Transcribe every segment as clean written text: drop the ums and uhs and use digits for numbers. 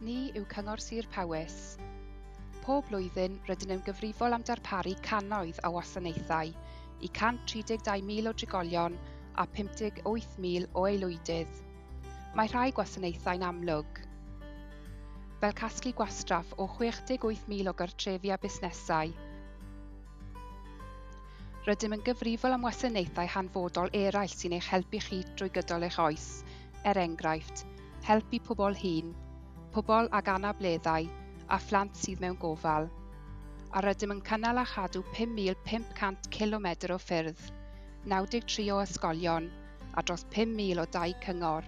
Ni yw Cyngor Sir Powys. Pob blwyddyn, rydyn yn gyfrifol am darparu cannoedd o wasanaethau i 132,000 o drigolion a 58,000 o aelwydydd. Mae rhai gwasanaethau'n amlwg, fel casglu gwastraff o 68,000 o gartrefi a busnesau. Rydym yn gyfrifol am wasanaethau hanfodol eraill sy'n eich helpu chi drwy gydol eich oes, er enghraifft, helpu pobl hŷn, pobl ag anableddau a phlant sydd mewn gofal. A rydym yn cynnal a chadw 5,500 cilomedr o ffyrdd, 93 o ysgolion a dros 5,000 o dai cyngor.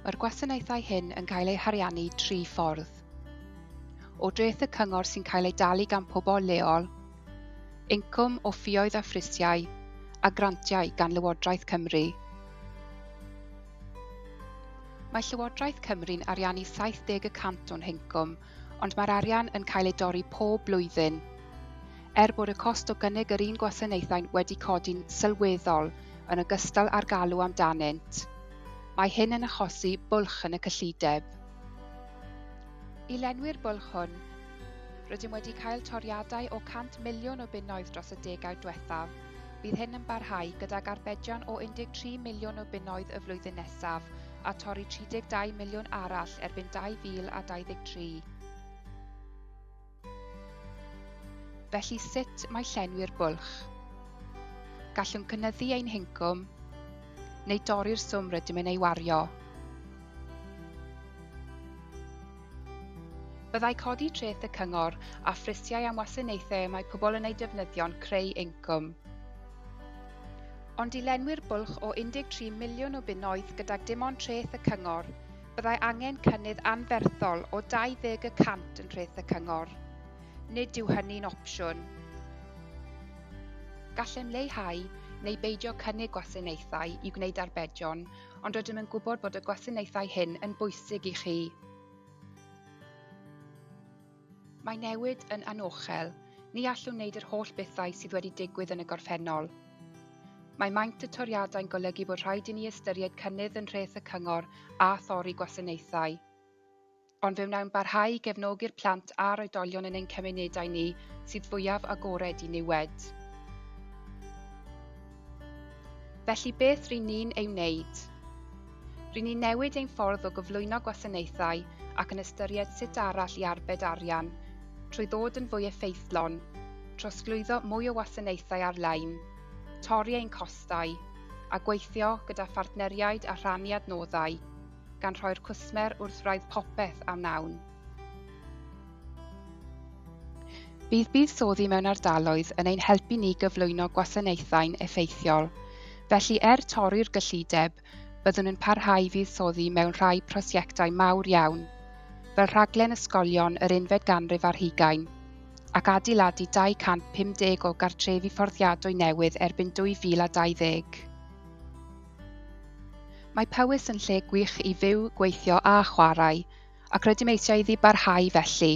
Mae'r gwasanaethau hyn yn cael eu hariannu tri ffordd. O dreth y cyngor sy'n cael ei dalu gan pobl leol, incwm o ffioedd a phrisiau, a grantiau gan Lywodraeth Cymru. Mae Llywodraeth Cymru'n ariannu 70 y cant o'n hincwm, ond mae'r arian yn cael ei dorri pob blwyddyn. Er bod y cost o gynnig yr un gwasanaethau'n wedi codi'n sylweddol yn ogystal â'r galw amdanynt, mae hyn yn achosi bwlch yn y cyllideb. I lenwi'r bwlch hwn, rydym wedi cael toriadau o 100 miliwn o bunnoedd dros y degawd diwethaf. Bydd hyn yn barhau gydag arbedion o 13 miliwn o bunnoedd y flwyddyn nesaf a torri 32 miliwn arall erbyn 2023. Felly sut mae llenwi'r bwlch? Gallwn cynyddu ein hincwm neu dorri'r swm rydym yn ei wario. Byddai codi treth y cyngor a phrisiau am wasanaethau y mae pobl yn eu defnyddio'n creu incwm. Ond i lenwi'r bwlch o 13 miliwn o bunnoedd gydag dim ond treth y cyngor, Byddai angen cynnydd anferthol o 20 y cant yn nhreth y cyngor. Nid yw hynny'n opsiwn. Gallem leihau neu beidio cynnig gwasanaethau i gwneud arbedion, ond rydym yn gwybod bod y gwasanaethau hyn yn bwysig i chi. Mae newid yn anochel, ni allwn wneud yr holl bethau sydd wedi digwydd yn y gorffennol. Mae maint y toriadau'n golygu bod rhaid i ni ystyried cynnydd yn nhreth y cyngor a thorri gwasanaethau. Ond fe wnawn barhau i gefnogi'r plant a'r oedolion yn ein cymunedau ni sydd fwyaf agored i niwed. Felly beth ry'n ni'n ei wneud? Ry'n ni'n newid ein ffordd o gyflwyno gwasanaethau ac yn ystyried sut arall i arbed arian, trwy ddod yn fwy effeithlon, trosglwyddo mwy o wasanaethau ar-lein, torri ein costau, a gweithio gyda phartneriaid a rhannu adnoddau, gan rhoi'r cwsmer wrth wraidd popeth a wnawn. Bydd buddsoddi mewn ardaloedd yn ein helpu ni gyflwyno gwasanaethau'n effeithiol. Felly er torri'r gyllideb, byddwn yn parhau i fuddsoddi mewn rhai prosiectau mawr iawn, fel rhaglen ysgolion yr unfed ganrif ar hugain, ac adeiladu 250 o gartrefi fforddiadwy newydd erbyn 2020. Mae Powys yn lle gwych i fyw, gweithio a chwarae, ac rydym eisiau iddi barhau felly.